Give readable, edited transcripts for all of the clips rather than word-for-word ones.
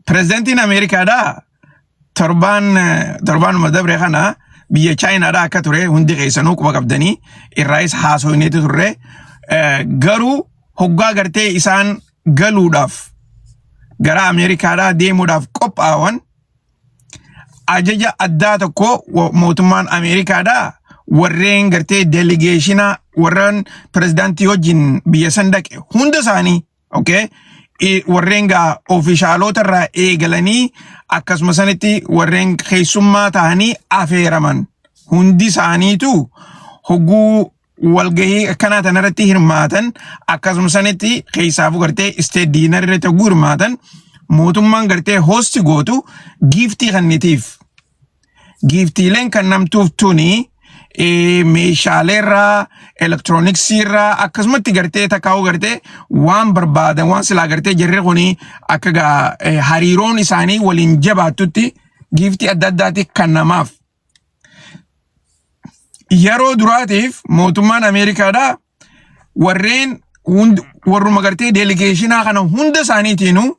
Pireezidantiin Ameerikaadhaa torbaan torbaanuma dabre kana biyya Chaayinaadhaa akka ture hundi keessanuu quba qabdanii irraayis haasoyneetu turre. Garuu hoggaa gartee isaan galuudhaaf gara Ameerikaadhaa deemuudhaaf qophaawan ajaja addaa tokko mootummaan Ameerikaadhaa warreen gartee delegeeshinaa warreen pirezidaantii wajjin biyya san dhaqe hunda isaanii, okay, warreen gaa ofiishaalota irraa eegalanii akkasuma sanitti warreen keessummaa ta'anii afeeraman hundi isaaniitu hogguu walgahii akkanaa tanarratti hirmaatan, akkasuma sanitti keessaafuu gartee state dinner irratti hogguu hirmaatan, mootummaan gartee hosti gootu giiftii kannitiif. Giiftiileen kan namtuuf tuni meeshaaleerraa, elektirooniksiirraa, akkasumatti gartee takkaa'uu gartee waan barbaadan, waan silaa gartee jarri kuni akka gaa hariiroon isaanii waliin jabaattutti giiftii adda addaati kan namaaf. Yeroo duraatiif mootummaan Ameerikaadhaa warreen warruma gartee deeligeeshinaa kana hunda isaaniitiinuu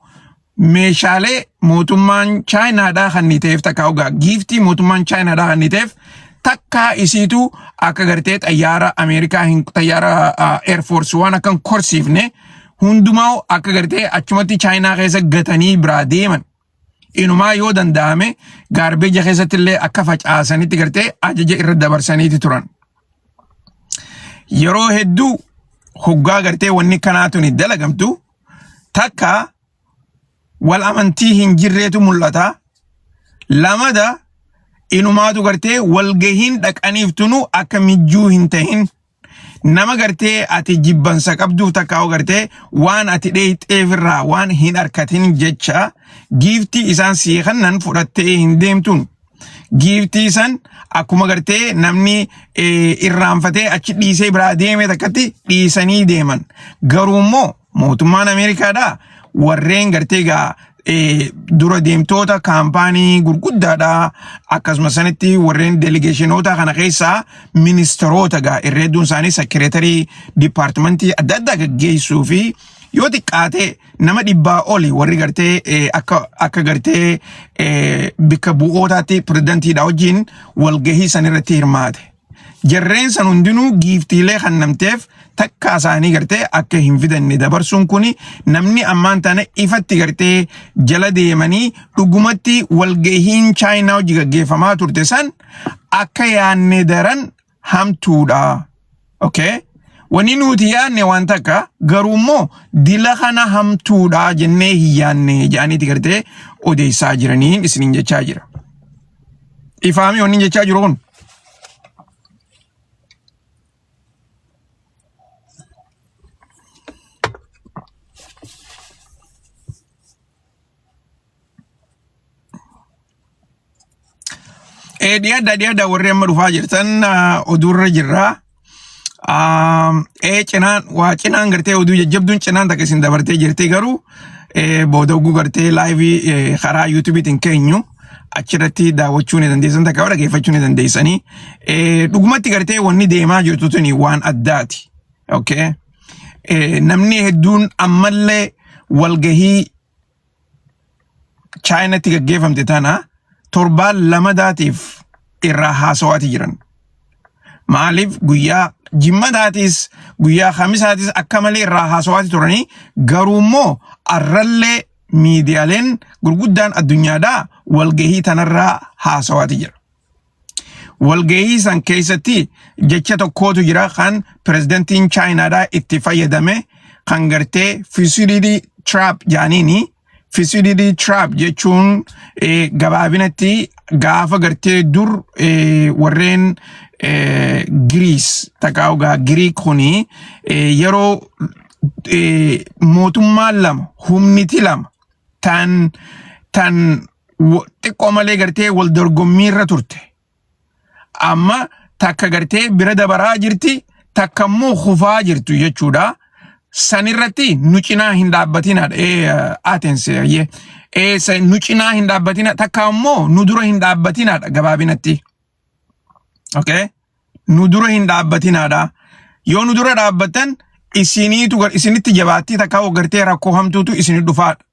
meeshaalee mootummaan Chaayinaadhaa kan ni ta'eef, takka ogaa giiftii mootummaan Chaayinaadhaa kan ni ta'eef takkaa isiitu akka gartee xayyaara Ameerikaa hin xayyaara Air Force waan akka hin korsiifne hundumaa akka gartee achumatti Chaayinaa keessa gatanii biraa deeman. Inumaa yoo danda'ame gaarbeeja keessatti illee akka facaasanitti gartee ajaja irra dabarsaniiti turan. Yeroo hedduu hoggaa gartee wanni kanaa tuni dalagamtu takka wal amantii hin jirreetu mul'ata. Lamada inumaatu gartee walgahiin dhaqaniif tunu akka mijjuu hin tahin, nama gartee ati jibbansa qabduuf takka gartee waan ati dheeyxeef irraa waan hin arkatin jecha giiftii isaan sii kennan fudhattee hin deemtuun. Giiftii san akkuma gartee namni irraanfatee achi dhiisee biraa deeme takkatti dhiisanii deeman. Garuu immoo mootummaan Ameerikaadhaa warreen gartee gaa dura deemtoota kaampaanii gurguddaadha, akkasuma sanitti warreen delegeeshinoota kana keessaa ministeerota gaa irra hedduun isaanii sekireetarii dipaartimentii adda addaa gaggeessuu fi yoo xiqqaate nama 100 oli warri gartee akka gartee bikka bu'ootaatti pirezidantiidha wajjin walgahii san irratti hirmaate. Jarreen san hundinuu giiftiilee kannamteef takkaa isaanii gartee akka hin fidanne dabarsuun kuni namni ammaan tana ifatti gartee jala deemanii dhugumatti walgahiin Chaayinaa hojii gaggeeffamaa turte san akka yaanne daran hamtuudha. Okay? Wanni nuti yaanne waan takka, garuu immoo dila kana hamtuudha jennee hin yaanne jedhaniiti gartee odeessaa jiraniin isiniin jechaa jira. Ifaamii wanni jechaa jiru kun. Dhiyaadha dhiyaadha, warri amma dhufaa jirtan oduurra jirra. Cinaan waa cinaan gartee oduu jajjabduun cinaan takka isin dabartee jirti, garuu booda oguu gartee laayivii karaa yuutuubiitiin keenyu achirratti daawwachuu ni dandeessan, takka dhaggeeffachuu ni dandeessanii. Dhugumatti gartee wanni deemaa jirtu tuni waan addaati. Okay. Namni hedduun ammallee walgahii Chaayinatti gaggeeffamte tana torbaan lamadaatiif irraa haasawaati jiran. Maaliif guyyaa jimmataatis guyyaa kamisaatis akka malee irraa haasawaati turanii, garuu immoo arrallee miidiyaaleen gurguddaan addunyaadhaa walgahii tanarraa haasawaati jira. Walgahii san keessatti jecha tokkootu jira kan pirezidantiin Chaayinaadhaa itti fayyadame, kan gartee Thucydides trap jaaniini. Thucydides trap jechuun gabaabinatti gaafa gartee dur warreen Giriis takkaa gaa Giriik kuni yeroo mootummaan lama, humniti lama tan xiqqoo malee gartee wal dorgommiirra turte. Amma takka gartee bira dabaraa jirti, takka immoo kufaa jirtu jechuudha. Sanirratti nu cinaa hin dhaabbatinaadha. Athens nu cinaa hin dhaabbatina, takka immoo nu dura hin dhaabbatinaadha gabaabinatti. Okay? Nu dura hin dhaabbatinaadha. Yoo nu dura dhaabbattan Isiniitu isinitti jabaattii takkaa gartee rakkoo hamtuutu isinii dhufaadha.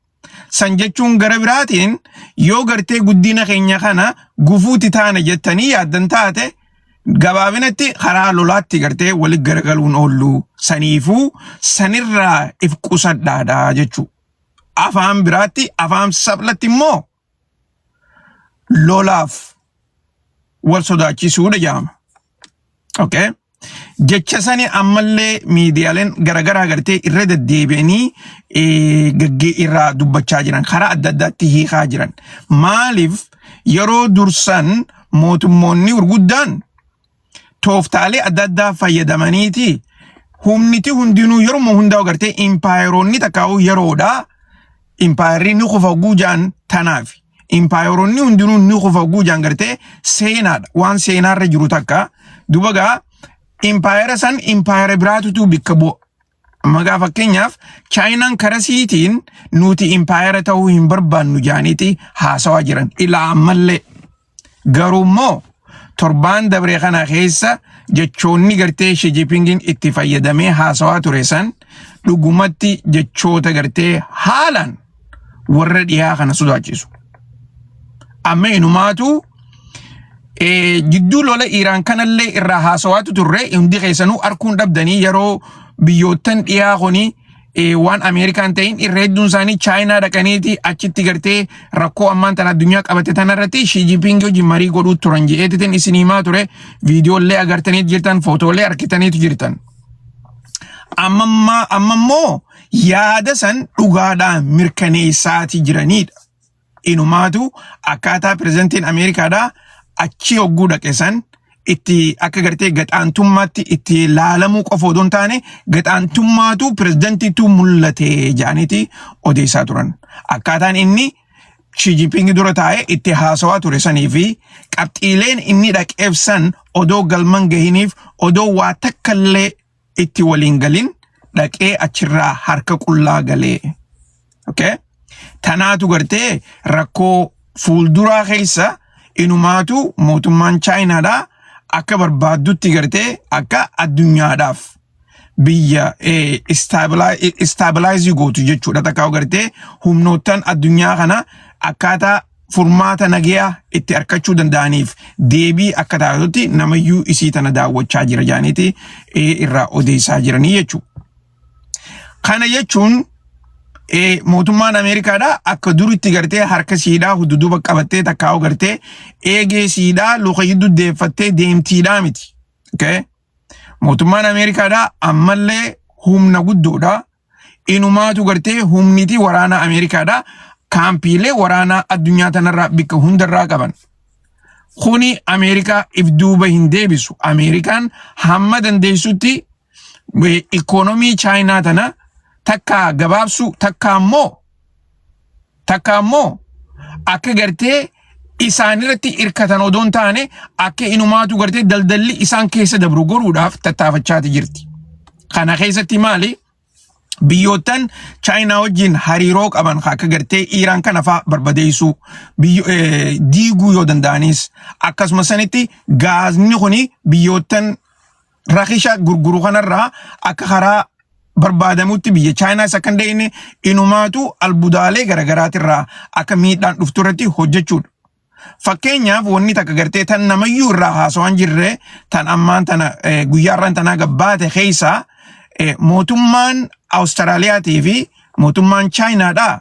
San jechuun gara biraatiin yoo gartee guddina keenya kana gufuuti taana jettanii yaaddan taate, gabaabinatti karaa lolaatti gartee walit garagaluun oollu, saniifuu sanirraa if qusadhaadha jechuu. Afaan biraatti, afaan sablatti immoo lolaaf wal sodaachisuudha jedhama. Okay? Jecha sani ammallee miidiyaaleen garaagaraa gartee irra deddeebi'anii gaggee irraa dubbachaa jiran, karaa adda addaatti hiikaa jiran. Maaliif? Yeroo dursan mootummoonni gurguddaan tooftaalee adda addaa fayyadamaniiti humniti hundinuu yeroo hundaa gartee impaayeroonni takkaa'uu yeroodha. Impaayerri ni kufa guujaan tanaaf. Impaayeroonni hundinuu ni kufa guujaan gartee seenaadha. Waan seenaarra jiru takka. Duba gaa impaayera san impaayera biraatutu bikka bu'a. Amma gaa fakkeenyaaf Chaayinaan karasiitiin nuti impaayera ta'uu hin barbaannu jaaniiti haasawaa jiran. Ilaa ammallee. Garuu immoo torbaan dabree kana keessa jechoonni gartee Xi Jinpingin itti fayyadamee haasawaa ture san dhugumatti jechoota gartee haalaan warra dhiyaa kana sodaachisu. Amma inumaatu jidduu lola Iiraan kanallee irraa haasawaatu turre, hundi keessanuu arkuun dhabdanii. Yeroo biyyoottan dhiyaa kuni waan Ameerikaan ta'in irra hedduun isaanii Chaayinaa dhaqaniiti achitti gartee rakkoo ammaan tana addunyaa qabate tanarratti Xi Jinping wajjin marii godhuu turan je'eetitin isin himaa ture. Viidiyoolee agartaniitu jirtan, footoolee argitaniitu jirtan. Amma immoo yaada san dhugaadhaan mirkaneessaati jiranidha. Inumaatu akkaataa pirezidantiin Ameerikaadhaa achi hogguu dhaqe san itti akka gartee gaxaantummaatti itti laalamuu qofa odoo hin taane, gaxaantummaatu pirezidantiitu mul'ate jedhaniiti odeessaa turan. Akkaataan inni Xi Jinping dura taa'ee itti haasawaa ture sanii fi qabxiileen inni dhaqeef san odoo galman gahiniif, odoo waa takkallee itti waliin galin dhaqee achirraa harka qullaa galee. Okay? Tanaatu gartee rakkoo fuulduraa keessa inumaatu mootummaan Chaayinaadhaa akka barbaaddutti gartee akka addunyaadhaaf biyya stabilize gootu jechuudha. Takkaa gartee humnoottan addunyaa kana akkaataa furmaata nagayaa itti argachuu danda'aniif deebii akka taatutti namayyuu isii tana daawwachaa jira jaaniiti irraa odeessaa jiranii jechuudha. Kana jechuun mootummaan Ameerikaadhaa akka duritti gartee harka siidhaa hududuba qabattee takkaa'u gartee eegee siidhaa luka duddeeffattee deemtiidhaa miti. Okay? Mootummaan Ameerikaadhaa ammallee humna guddoodha. Inumaatu gartee humniti waraana Ameerikaadhaa kaampiilee waraanaa addunyaa tanarraa bikka hundarraa qaban. Kuni Ameerikaa if duuba hin deebisu. Ameerikaan hamma dandeessutti ikoonomii Chaayinaa tana takka gabaabsu, takka ammoo akka gartee isaanirratti hirkatan odoo hin taane, akka inumaatu gartee daldalli isaan keessa dabru godhuudhaaf tattaafachaati jirti. Kana keessatti maali? Biyyoottan Chaayinaa wajjin hariiroo qaban akka gartee Iiraan kana fa'aa barbadeessuu, diiguu yoo danda'anis, akkasuma sanitti gaazni kuni biyyoottan rakisha gurguru kanarraa akka karaa barbaadamutti biyya Chaayinaas akka hin deemne, inumaatu albudaalee garaagaraatirraa akka miidhaan dhuftu irratti hojjechuudha. Fakkeenyaaf wanni takka gartee tan namayyuu irraa haasawaan jirre, tan ammaan tana guyyaa irraan tanaa gabbaate keessaa, mootummaan Awustiraaliyaatii fi mootummaan Chaayinaadhaa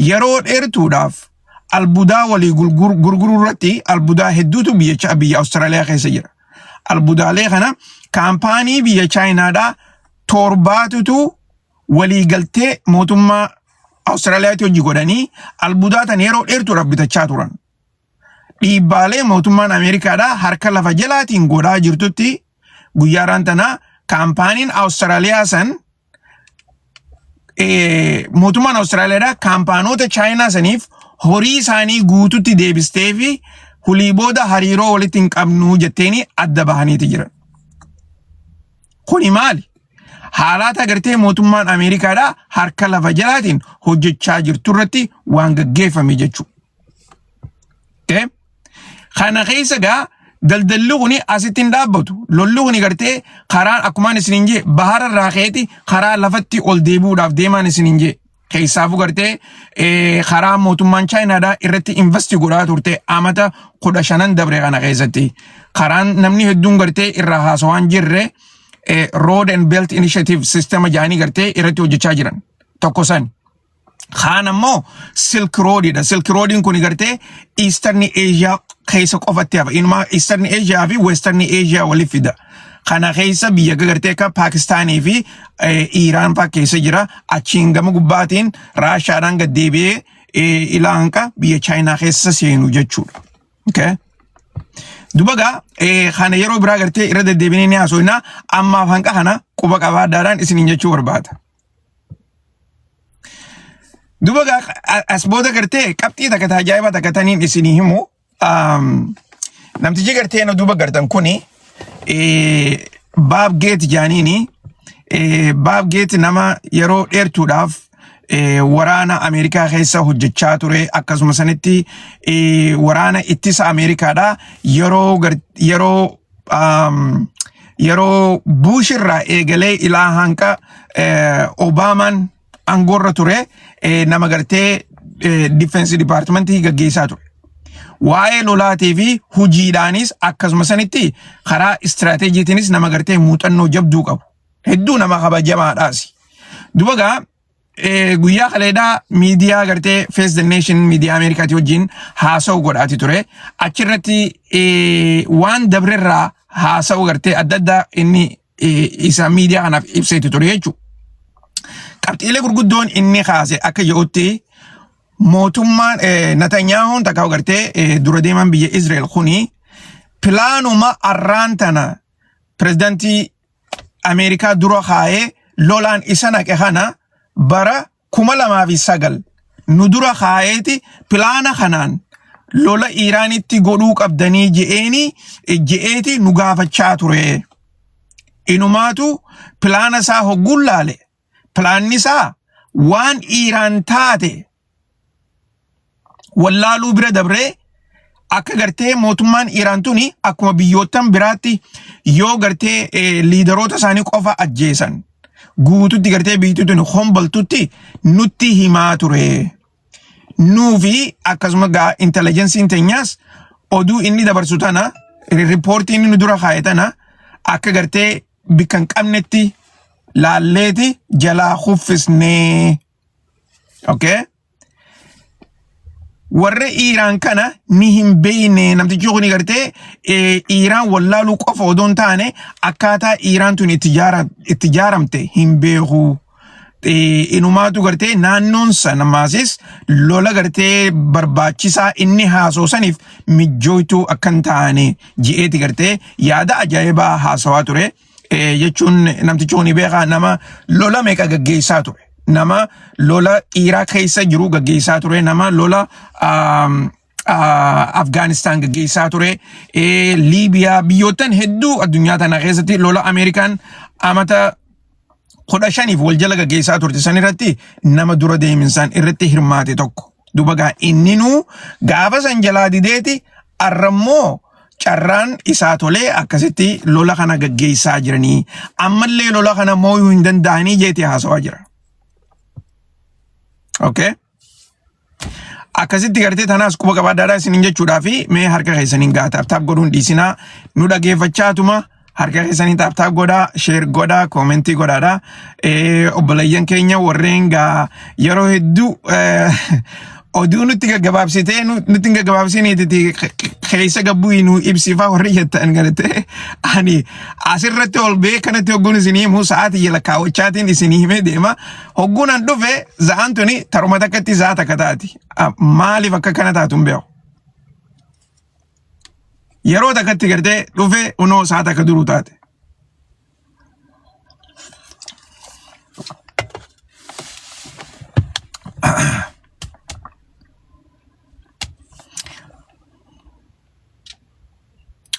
yeroo dheertuudhaaf albuudaa walii gurguruu irratti, albuudaa hedduutu biyya Awustiraaliyaa keessa jira. Albuudaalee kana kaampaanii biyya Chaayinaadhaa torbaatutu waliigaltee mootummaa Awustiraaliyaatti hojii godhanii albuudaa tan yeroo dheertuudhaaf bitachaa turan. Dhiibbaalee mootummaan Ameerikaadhaa harka lafa jalaatiin godhaa jirtutti guyyaaraan tanaa kaampaaniin Awustiraaliyaa san mootummaan Awustiraaliyaadhaa kaampaanoota Chaayinaa saniif horii isaanii guututti deebistee fi hulii booda hariiroo walitti hin qabnu jetteeni adda bahaniiti jiran. Kuni maali? Haalata gartee mootummaan Ameerikaadhaa harka lafa jalaatiin hojjechaa jirtu irratti waan gaggeeffame jechuudha. Kana keessa gaa Daldalli kuni asitti hin dhaabbatu. Lolli kuni gartee karaan akkumaan isiniin jee bahara irraa ka'eeti karaa lafatti ol deebi'uudhaaf deemaan isiniin jee. Keessaafuu gartee karaa mootummaan Chaayinaadhaa irratti investi godhaa turte amata 15n dabre kana keessatti. Karaan namni hedduun gartee irraa haasawaan jirre Road and Belt Initiative sistema jaanii gartee irratti hojjechaa jiran. Tokko sani. Kaan ammoo Silk Roadidha. Silk Roadiin kun gartee Eastern Asia keessa qofatti hafa. Inumaa Eastern Asia fi Western Asia waliif fida. Kana keessa biyya akka gartee akka Paakistaanii fi Iiraan fa'aa keessa jira. Achiin gama gubbaatiin Raashaadhaan gad deebi'ee ilaa hanqa biyya Chaayinaa keessa seenu jechuudha. Okay. Duba gaa kana yeroo biraa gartee irra deddeebinee ni haasofna. Ammaaf hanqa kana quba qabaadhaadhaan isiniin jechuu barbaada. Duba gaa as booda gartee qabxii takka ta ajaa'ibaa takka taniin isinii himu. Namtichi gartee na duuba gartan kuni Baab Geet jaaniini. Baab Geet nama yeroo dheertuudhaaf waraana Ameerikaa keessa hojjechaa ture akkasuma sanitti waraana ittisa Ameerikaadha yeroo yeroo yeroo Buush irraa eegalee ilaa hanqa Obaamaan aangoorra ture nama gartee Defense Departmentii gaggeessaa ture. Waa'ee lolaatii fi hojiidhaanis akkasuma sanitti karaa istiraateejiitiinis nama gartee muuxannoo jabduu qabu. Hedduu nama kabajamaadhaas. Duba gaa guyyaa kaleedhaa miidiyaa gartee Face the Nation miidiyaa Ameerikaati wajjin haasa'u godhaati ture. Achirratti waan dabrerraa haasa'u gartee adda addaa inni isa miidiyaa kanaaf ibseeti ture jechuudha. Qabxiilee gurguddoon inni kaase akka jedhutti mootummaan Netanyaahuun takka gartee dura deeman biyya Israa'el kuni pilaanuma arraan tana pirezidantii Ameerikaa dura kaa'ee lolaan isa naqe kana bara 2009 nu dura kaa'eeti pilaana kanaan lola Iiraanitti godhuu qabdanii je'eeni je'eeti nu gaafachaa ture. Inumaatu pilaana isaa hogguun laale pilaanni isaa waan Iiraan taate wallaaluu bira dabree akka gartee mootummaan Iiraan tuni akkuma biyyoottan biraatti yoo gartee liidaroota isaanii qofa ajjeesan guututti gartee biyyattii tuni hombaltutti nutti himaa ture. Nuufi akkasuma gaa intelijensiin teenyaas oduu inni dabarsu tana riippoortii inni nu dura kaa'e tana akka gartee bikka hin qabnetti laalleeti jalaa kuffisnee. Okay? Warra Iiraan kana ni hin beekne namtichi kun gartee Iiraan wallaaluu qofa odoo hin taane akkaataa Iiraan tun itti ijaaramte hin beeku. Inumaatu gartee naannoon sana maasis lola gartee barbaachisaa inni haasoo saniif mijjooytuu akka hin taane ji'eeti gartee yaada ajaa'ibaa haasawaa ture. Jechuun namtichi kun beekaa nama lola meeqa gaggeessaa ture. Nama lola Iraaq keessa jiru gaggeessaa ture. Nama lola Afgaanistaan gaggeessaa ture. Liibiyaa biyyoottan hedduu addunyaa tana keessatti lola Ameerikaan amata 15f wal jala gaggeessaa turte san irratti nama dura deeminsaan irratti hirmaate tokko. Duba gaa inninuu gaafa san jalaa dideeti arrammoo carraan isaa tolee akkasitti lola kana gaggeessaa jiranii ammallee lola kana mooyuu hin danda'anii jeeti haasawaa jira. Okay. Akkasitti gartee tanaas quba qabaadhaadhaa isiniin jechuudhaa fi mee harka keessaniin gaa tap tap godhuun dhiisinaa nu dhageeffachaatuma harka keessaniin tap tap godhaa share godhaa koomentii godhaadhaa obboleeyyan keenya warreen gaa yeroo hedduu oduu nutti gaggabaabsitee nutti hin gaggabaabsiniititi keessa gabbuu nu ibsifaa warri jettan gartee ani asirratti ol bee kanatti hogguun isinii himu sa'aatii jala kaawwachaatiin isinii himee deema hogguun an dhufe za'aan tuni taruma takkatti za'a takka taati. Maaliif akka kana taatu hin beeku. Yeroo takkatti gartee dhufe unoo sa'a takka duruu taate.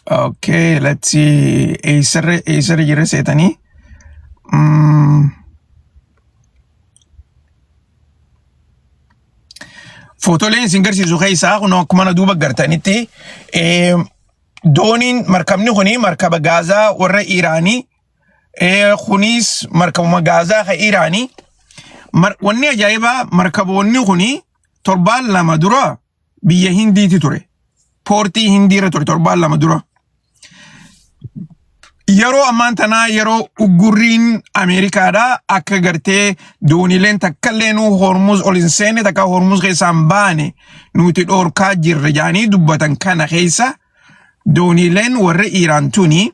Okay, let's see. Eessarra eessarra jira seetanii? Footoleen isin garsiisu keessaa kun akkuma na duuba gartanitti Dooniin markabni kuni markaba gaazaa warra Iiraanii kunis markabuma gaazaa ka Iiraanii. Wanni ajaa'ibaa markaboonni kuni torbaan 2 dura biyya Hindiiti ture. Poortii Hindiirra ture torbaan 2 dura. Yeroo ammaan tanaa yeroo uggurriin Ameerikaadhaa akka gartee dooniileen takkallee nuu Hormuz ol hin seenne takka Hormuz keessaa hin baane nuti dhoorkaa jirra jedhanii dubbatan kana keessa dooniileen warra Iiraan tuni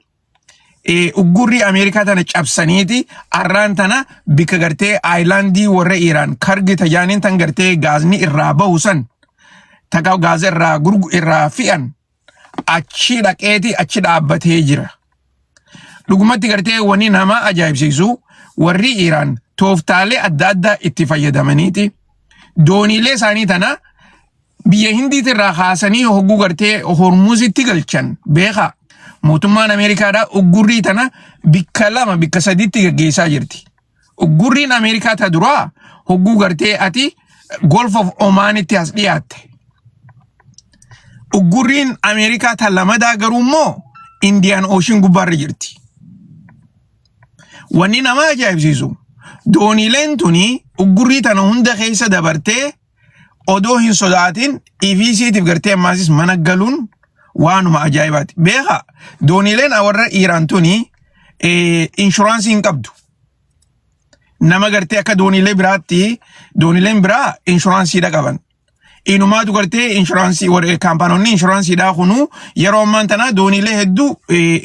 uggurrii Ameerikaa tana cabsaniiti arraan tana bikka gartee aayilaandii warra Iiraan kargi tajaaniin tan gartee gaazni irraa bahu san takka gaaza irraa gurgu irraa fi'an achi dhaqeeti achi dhaabbatee jira. Dhugumatti gartee wanni nama ajaa'ibsiisu warri Iiraan tooftaalee adda addaa itti fayyadamaniiti dooniilee isaanii tana biyya Hindiitti irraa kaasanii hogguu gartee Hormuzitti galchan beekaa. Mootummaan Ameerikaadhaa uggurrii tana bikka 2 bikka 3tti gaggeessaa jirti. Uggurriin Ameerikaa ta duraa hogguu gartee ati Gulf of Omaanitti as dhiyaatte. Uggurriin Ameerikaa ta lamadaa garuu immoo Indian Ocean gubbaarra jirti. Wanni nama ajaa'ibsiisu dooniileen tuni uggurrii tana hunda keessa dabartee odoo hin sodaatin ifiisiitiif gartee ammaasis mana galuun waanuma ajaa'ibaati. Beekaa dooniileen warra Iiraan tuni inshuraansii hin qabdu. Nama gartee akka dooniilee biraatti dooniileen biraa inshuraansiidha qaban. Inumaatu gartee inshuraansii warra kaampaanonni inshuraansiidhaa kunuu yeroo ammaan tanaa dooniilee hedduu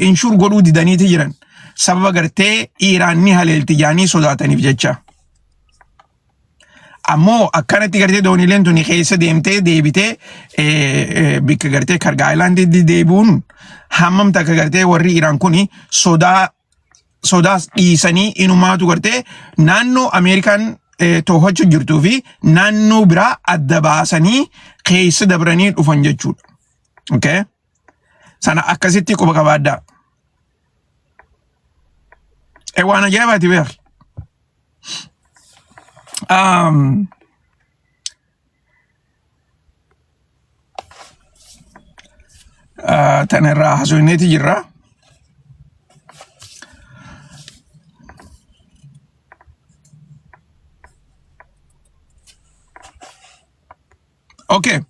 inshuur godhuu didaniiti jiran. Sababa gartee Iiraan ni haleelti jaanii sodaataniif jecha. Ammoo akkanatti gartee dooniileen tuni keessa deemtee deebitee bikka gartee Kargaa Ayilaandiitti deebi'uun hammam takka gartee warri Iraan kuni sodaa sodaas dhiisanii inumaatu gartee naannoo Ameerikaan to'achuu jirtuu fi naannoo biraa adda baasanii keessa dabranii dhufan jechuudha. Okay? Sana akkasitti quba qabaaddaa. Waan ajaa'ibaati beeki. Tana irraa haasofneeti jirra. Okay.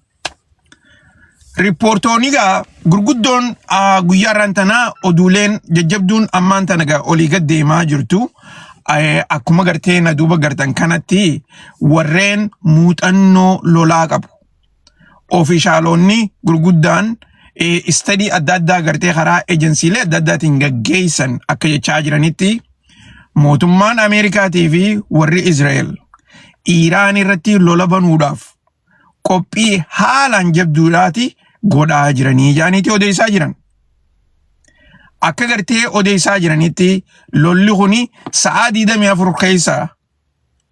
Riippoortoonni egaa gurguddoon guyyaa irraan tanaa oduuleen jajjabduun ammaan tana egaa olii gad deemaa jirtu. Akkuma gartee na duuba gartan kanatti warreen muuxannoo lolaa qabu. Ofiishaalonni gurguddaan istadii adda addaa gartee karaa ejensiilee adda addaatiin gaggeessan akka jechaa jiranitti mootummaan Ameerikaatii fi warri Israa'el Iiraan irratti lola banuudhaaf qophii haalaan jabduudhaati godhaa jiranii jaaniiti odeessaa jiran. Akka gartee odeessaa jiranitti lolli kuni sa'aa 24 keessa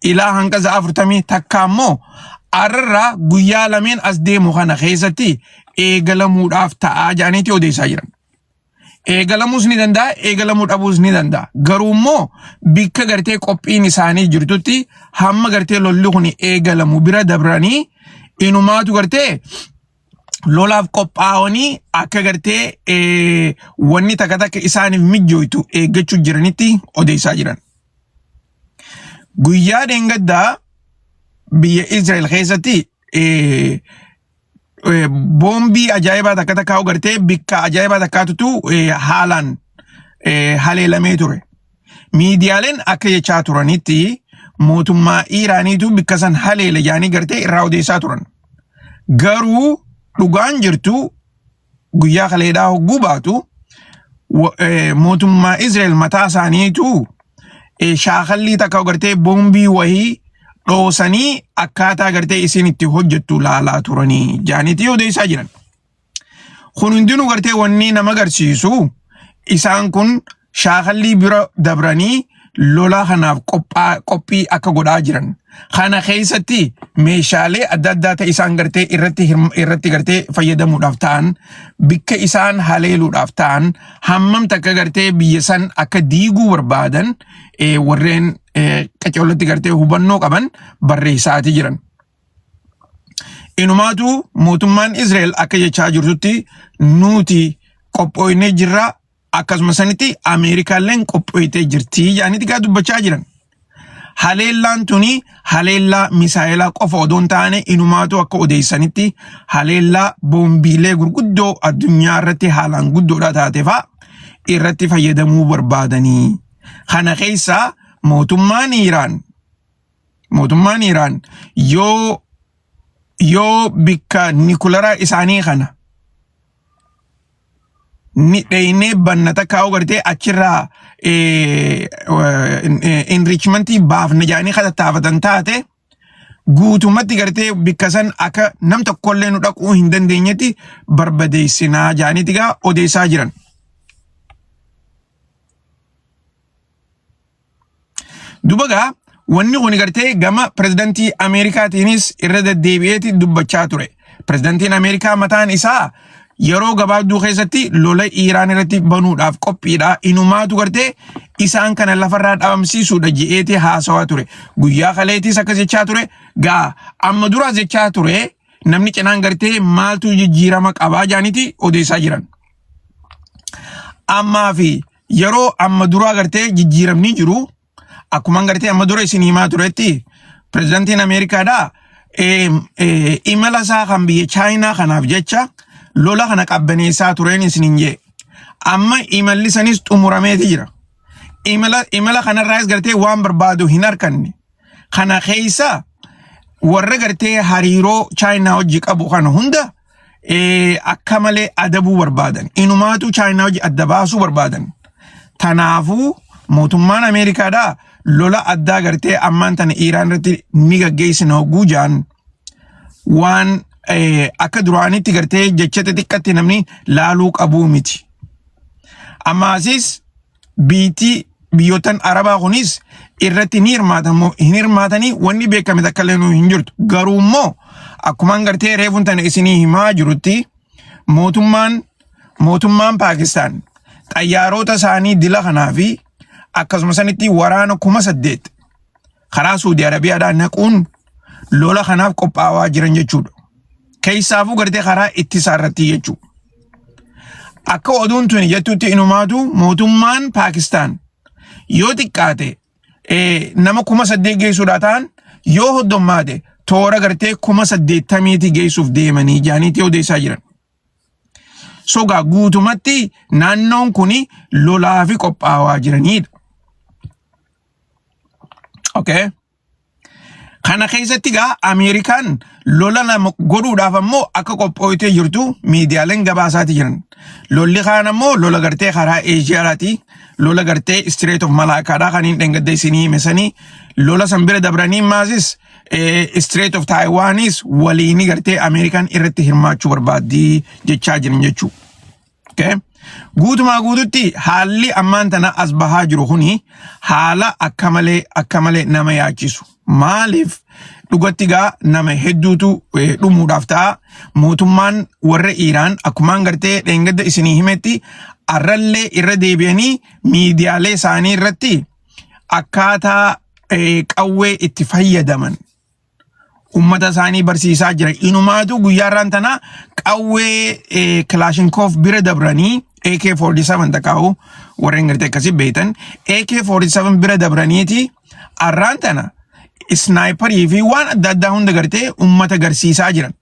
ilaa hanga sa'a 40 takka ammoo arrarraa guyyaa lameen as deemu kana keessatti eegalamuudhaaf ta'aa jaaniiti odeessaa jiran. Eegalamuus ni danda'a, eegalamuu dhabuus ni danda'a. Garuu immoo bikka gartee qophiin isaanii jirtutti hamma gartee lolli kun eegalamu bira dabranii inumaatu gartee lolaaf qophaa'anii akka gartee wanni takka takka isaaniif mijjooytu eeggachuu jiranitti odeessaa jiran. Guyyaa dheengaddaa biyya Israa'el keessatti boombii ajaa'ibaa takka takkaa gartee bikka ajaa'ibaa takkaatutu haalaan haleelamee ture. Miidiyaaleen akka jechaa turanitti mootummaa Iiraaniitu bikka san haleele jaanii gartee irraa odeessaa turan. Garuu dhugaan jirtu guyyaa kaleedhaa hogguu baatu mootummaa Israa'el mataa isaaniitu shaakallii takka gartee boombii wayii dhoosanii akkaataa gartee isiin itti hojjettu laalaa turanii jaaniitii odeessaa jiran. Kun hundinuu gartee wanni nama agarsiisu isaan kun shaakallii bira dabranii lola kanaaf qophii akka godhaa jiran. Kana keessatti meeshaalee adda addaa ta'e isaan gartee irratti gartee fayyadamuudhaaf ta'an bikka isaan haleeluudhaaf ta'an hammam takka gartee biyya san akka diiguu barbaadan warreen qacoolatti gartee hubannoo qaban barreessaatii jiran. Inumaatu mootummaan Israa'el akka jechaa jirtutti nuti qophooynee jirra, akkasuma sanitti Ameerikaalleen qophooytee jirti jedhaniiti gaa dubbachaa jiran. Haleellaan tuni haleellaa misaayilaa qofa odoo hin taane, inumaatu akka odeessanitti haleellaa boombiilee gurguddoo addunyaa irratti haalaan guddoodha taate fa'a irratti fayyadamuu barbaadanii. Kana keessaa mootummaan Iraan yoo bikka nikularaa isaanii kana ni dheeynee banna takka gartee achirraa enrichmentii baafna jedhanii katattaafatan taate, guutumatti gartee bikka san akka nam tokkollee nu dhaquu hin dandeenyetti barbadeessinaa jedhaniiti gaa odeessaa jiran. Duba gaa wanni kun gartee gama pirezidantii Ameerikaatiinis irra deddeebi'eeti dubbachaa ture. Pirezidantiin Ameerikaa mataan isaa yeroo gabaabduu keessatti lola Iiraan irratti banuudhaaf qophiidha. Inumaatu gartee isaan kana lafarraa dhabamsiisuudha je'eeti haasawaa ture. Guyyaa kaleetis akkas jechaa ture. Gaa amma duraas jechaa ture, namni cinaan gartee maaltu jijjiirama qabaa jedhaniiti odeessaa jiran. Ammaa fi yeroo amma duraa gartee jijjiiramni jiru, akkuma gartee amma dura isin himaa turetti, pirezidantiin Ameerikaadhaa imala isaa kan biyya Chaayinaa kanaaf jecha lola kana qabbaneessaa tureen isiniin jee. Amma imalli sanis xumurameeti jira. Imala kanarraas gartee waan barbaadu hin arkanne. Kana keessa warra gartee hariiroo Chaayinaa wajji qabu kana hunda akka malee adabuu barbaadan. Inumaatu Chaayinaa wajji adda baasuu barbaadan. Tanaafuu mootummaan Ameerikaadhaa lola addaa gartee ammaan tana Iiraan irratti ni gaggeessina hogguu jaan waan akka duraanitti gartee jecha xixiqqatti namni laaluu qabuu miti. Ammaasis biitii biyyoottan Arabaa kunis irratti ni hirmaatan moo hin hirmaatanii, wanni beekame takka illee nuu hin jirtu. Garuu immoo akkumaan gartee reefuun tana isinii himaa jirutti, mootummaan Paakistaan xayyaarota isaanii dila kanaa fi akkasuma sanitti waraana 8,000 karaa Suudi Arabiyaadhaan naquun lola kanaaf qophaa'aa jiran jechuudha. Keessaafuu gartee karaa ittisaa irratti jechuudha. Akka oduun tuni jettutti, inumaatu mootummaan Paakistaan yoo xiqqaate nama 8,000 geessuudhaa ta'an, yoo hoddommaate toora gartee 80,000ti geessuuf deemanii jaaniitii odeessaa jiran. Sogaa guutumatti naannoon kuni lolaa fi qophaa'aa jiranidha. Okay. Kana keessatti gaa Ameerikaan lola lama godhuudhaaf ammoo akka qophooytee jirtu miidiyaaleen gabaasaati jiran. Lolli kaan ammoo lola gartee karaa Eeshiyaadhaati. Lola gartee Strait of Malaccaadhaa kan hin dheengadde isinii hime sanii, lola san bira dabranii maasis Strait of Taiwanis waliini gartee Ameerikaan irratti hirmaachuu barbaaddii jechaa jiran jechuudha. Okay. Guutumaa guututti haalli ammaan tana as bahaa jiru kuni haala akka malee akka malee nama yaachisu. Maaliif, dhugatti gaa nama hedduutu dhumuudhaaf ta'a. Mootummaan warra Iiraan akkumaan gartee dheengadda isinii himetti, arrallee irra deebi'anii miidiyaalee isaanii irratti akkaataa qawwee itti fayyadaman ummata isaanii barsiisaa jira. Inumaatu guyyaa irraan tana qawwee Kilaashinkof bira dabranii AK-47 takkaa'u, warreen gartee akkasii beektan, AK-47 bira dabraniiti arraan tana sniperii fi waan adda addaa hunda gartee ummata garsiisaa jiran.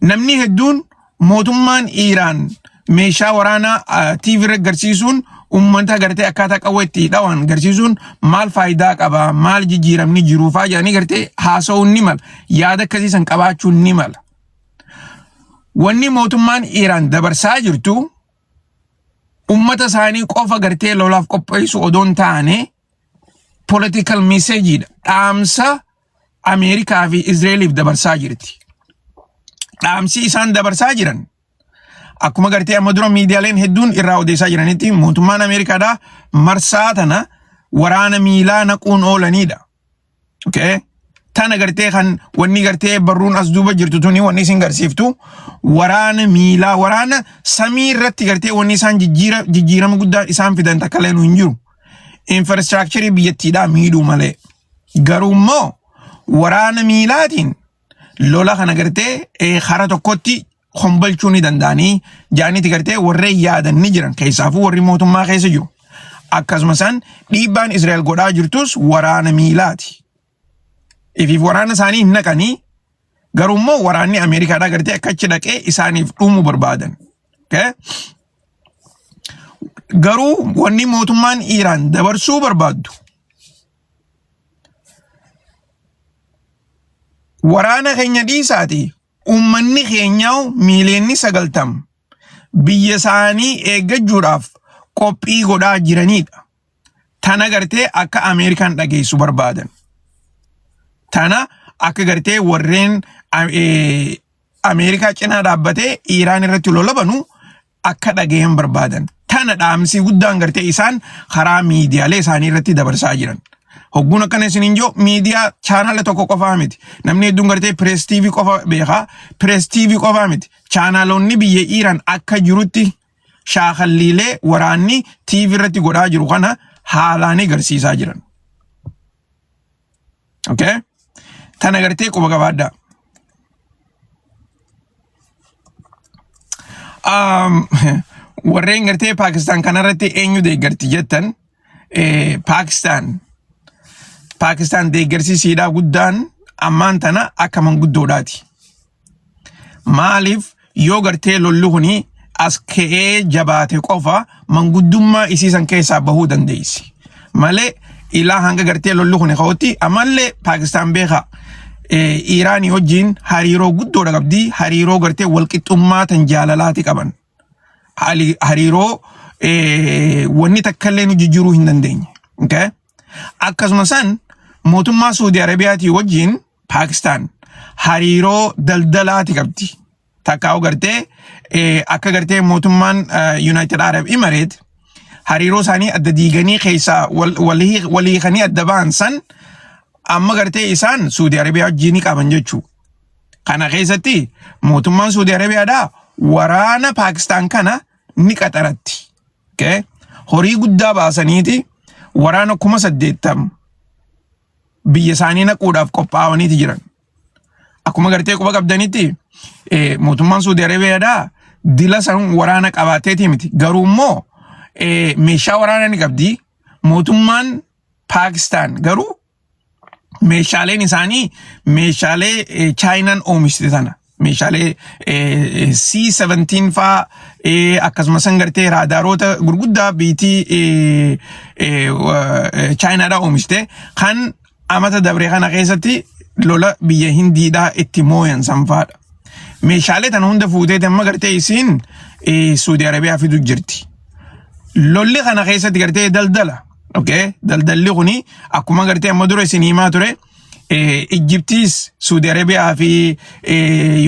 Namni hedduun mootummaan Iiraan meeshaa waraanaa TV irra garsiisuun, ummata gartee akkaataa qawwee itti dhawan garsiisuun maal faayidaa qaba, maal jijjiiramni jiruufaa jedhanii gartee haasa'uun ni mala, yaada akkasii san qabaachuun ni mala. Wanni mootummaan Iiraan dabarsaa jirtu ummata isaanii qofa gartee lolaaf qopheessu odoo hin taane, political message, dhaamsa Ameerikaa fi Izraeliif dabarsaa jirti. Dhaamsi isaan dabarsaa jiran, akkuma gartee amma dura miidiyaaleen hedduun irraa odeessaa jiranitti, mootummaan Ameerikaadhaa marsaa tana waraana miilaa naquun oolanidha. Okay? Tana gartee kan wanni gartee barruun as duuba jirtu tuni wanni isin garsiiftu waraana miilaa, waraana samii irratti gartee wanni isaan jijjiirama guddaa isaan fidan takka illee nu hin jiru. Infrastructure biyyattiidhaa miidhuu malee. Garuu immoo waraana miilaatiin lola kana gartee karaa tokkotti kombalchuu ni danda'anii jaaniiti gartee warreen yaadan ni jiran keessaafuu warri mootummaa keessa jiru. Akkasuma san dhiibbaan Israa'el godhaa jirtus waraana miilaati. Ifiif waraana isaanii hin naqanii garuu immoo waraanni Ameerikaadhaa gartee akka achi dhaqee isaaniif dhumu barbaadan. Okay? Garuu wanni mootummaan Iiraan dabarsuu barbaaddu waraana keenya dhiisaati uummanni keenyaa miiliyoonni 90 biyya isaanii eeggachuudhaaf qophii godhaa jiranidha. Tana gartee akka Ameerikaan dhageessu barbaadan. Tana akka gartee warreen Ameerikaa cinaa dhaabbatee Iiraan irratti lola banu akka dhagayan barbaadan. Tana dhaamsii guddaan gartee isaan karaa miidiyaalee isaanii irratti dabarsaa jiran. Hogguun akkana isiniin jiru miidiyaa chaanaala tokko qofaa miti. Namni hedduun gartee Press TV qofa beekaa. Press TV qofaa miti. Chaanaalonni biyya Iiraan akka jirutti shaakalliilee waraanni TV irratti godhaa jiru kana haalaan agarsiisaa jiran. Okay? Tana gartee quba qabaadhaa. Warreen gartee Paakistaan kanarratti eenyu deeggarti jettan Paakistaan deeggarsi siidhaa guddaan ammaan tana akka manguddoodhaati. Maaliif yoo gartee lolli kuni as ka'ee jabaate qofa manguddummaa isii san keessaa bahuu dandeessi. Malee ilaa hanga gartee lolli kuni ka'utti ammallee Paakistaan beekaa. Iiraanii wajjin hariiroo guddoodha qabdi. Hariiroo gartee walqixxummaa tan jaalalaati qaban. Hariiroo wanni takkallee nu jijjiiruu hin dandeenye. Okay? Akkasuma san mootummaa Suudii Arabiyaatii wajjin Paakistaan hariiroo daldalaati qabdi. Takkaa'u gartee akka gartee mootummaan United Arab Emirates hariiroo isaanii adda diiganii keessaa walii adda ba'an san amma gartee isaan Suudii Arabiyaa wajjin ni qaban jechuudha. Kana keessatti mootummaan Suudii Arabiyaadhaa waraana Paakistaan kana ni qaxaratti. Okay? Horii guddaa baasaniiti waraana 80,000 biyya isaanii naquudhaaf qophaa'aniiti jiran. Akkuma gartee quba qabdanitti mootummaan Suudii Arabiyaadhaa dila san waraana qabaateeti miti. Garuu immoo meeshaa waraanaa ni qabdi. Mootummaan Paakistaan garuu meeshaaleen isaanii meeshaalee Chaayinaan oomishte tana. Meeshaalee C-17 faa akkasumas san gartee raadaaroota gurguddaa biitii Chaayinaadhaa oomishte kan amata dabre kana keessatti lola biyya Hindiidhaa itti mooyan san faadha. Meeshaalee tana hunda fuutee amma gartee isiin Suudi Arabiyaa fidu jirti. Lolli kana keessatti gartee daldala. Okay? Daldalli kuni akkuma gartee amma dura isin himaa ture. Ijjiptiis Suudi Arabiyaa fi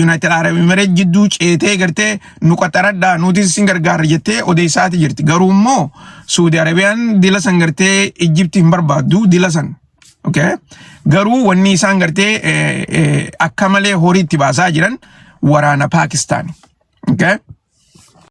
United Arab Emirates jidduu ceetee gartee nu qaxaradhaa nuti isin gargaarra jettee odeessaati jirti. Garuu immoo Suudi Arabiyaan dila san gartee Ijjipti hin barbaaddu dila san. Okay? Garuu wanni isaan gartee akka malee horii itti baasaa jiran waraana Paakistaani. Okay?